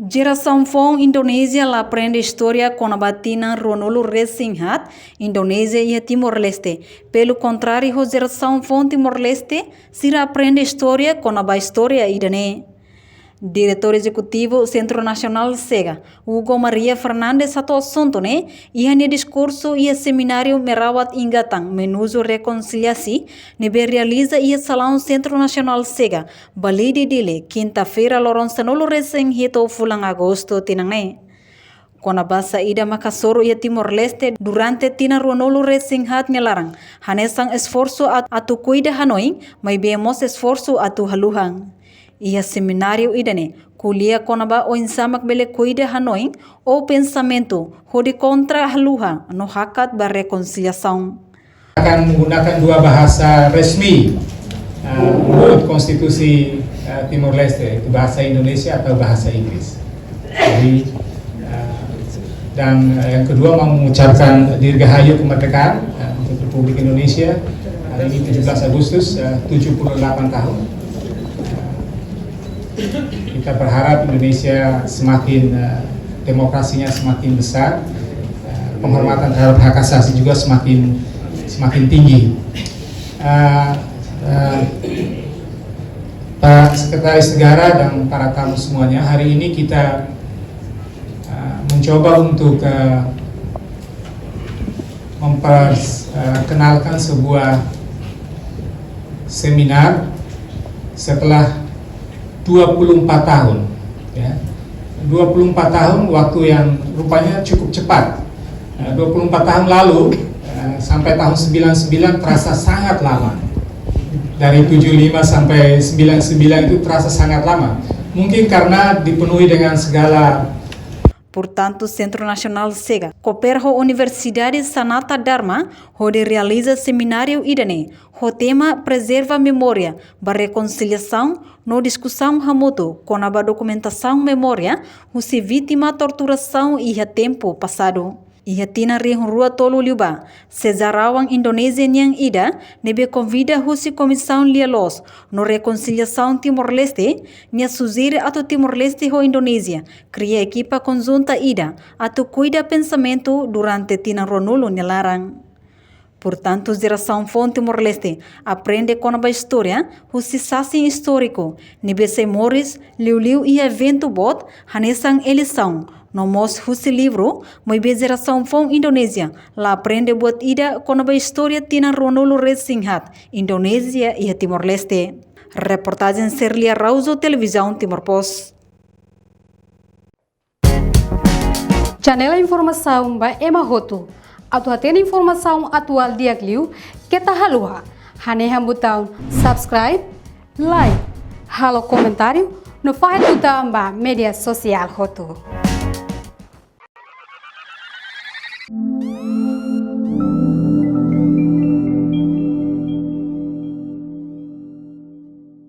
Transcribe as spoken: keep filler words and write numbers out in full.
Jerasaun foun Indonézia la aprende istória kona-ba tinan ruanulu resin haat Indonézia iha Timor-Leste. Pelu kontráriu ho jerasaun foun Timor-Leste, sira aprende istória kona-ba istória ida-ne'e. Diretór Ezekutivu Sentru Nasionál SEGA, Hugo Maria Fernandes hato'o asuntu ne'e iha nia diskursu iha semináriu Merawat Ingatan Menuju Rekonsiliasi ne'ebé realiza iha salaun Sentru Nasionál SEGA, Balide, Dili, kinta-feira loron sanulu resin hitu fulan Agostu tinan ne'e. Kona-ba saida mak hasoru iha Timor-Leste durante tinan ruanulu resin haat nia laran, hanesan esforsu at-, atu kuida hanoin, maibé mós esforsu atu haluha. Iha semináriu ida-ne'e, ko'alia kona-ba oinsá mak bele kuida hanoin ou pensamentu, hodi kontra haluha no hakat ba rekonsiliasaun. Akan menggunakan dua bahasa resmi, eh, menurut konstitusi, eh, Timor-Leste, itu bahasa Indonesia atau bahasa Inggris. Jadi, eh, dan, eh, yang kedua mau mengucapkan dirgahayu kemerdekaan, eh, untuk Republik Indonesia. Hari ini tujuh belas Agustus, eh, tujuh puluh delapan tahun. Eh, kita berharap Indonesia semakin, eh, demokrasinya semakin besar, eh, penghormatan terhadap hak asasi juga semakin, semakin tinggi. Eh, eh, Pak Sekretaris Negara dan para tamu semuanya, hari ini kita, eh, mencoba untuk, eh, memperkenalkan sebuah seminar setelah dua puluh empat tahun, ya. Dua puluh empat tahun, waktu yang rupanya cukup cepat. Nah, dua puluh empat tahun lalu, eh, sampai tahun sembilan sembilan terasa sangat lama. Dari tujuh lima sampai sembilan sembilan itu terasa sangat lama. Mungkin karena dipenuhi dengan segala Portantu, Sentru Nasionál SEGA koopera ho Universidade Sanata Dharma hodi realiza semináriu ida-ne'e ho tema Prezerva Memória ba Rekonsiliasaun no diskusaun hamutuk kona-ba dokumentasaun memória husi vítima torturasaun iha tempu pasadu. Iha tinan rihun rua tolu liubá, sejarawan Indonézia nian ida ne'ebé konvida husi Komisaun Lia-Loos no Rekonsiliasaun Timor-Leste, nia sujere atu Timor-Leste ho Indonézia kria ekipa konjunta ida atu kuida pensamentu durante tinan ruanulu nia laran. Portantu, jerasaun foun Timor-Leste aprende kona-ba istória husi sasin istóriku ne'ebé sai moris liuliu iha eventu boot hanesan eleisaun, no mós husi livru, maibé jerasaun foun Indonézia la aprende buat ida kona-ba istória tinan ruanulu resin haat Indonézia iha Timor-Leste. Reportajen Serlia Rauzo, Televizaun Timor Post. Channel informasaun ba ema hotu. Atu hatene informasaun atuál di'ak liu, keta haluha hanehan butaun subscribe, like, halo komentáriu, no fahe tutan ba média sosiál hotu.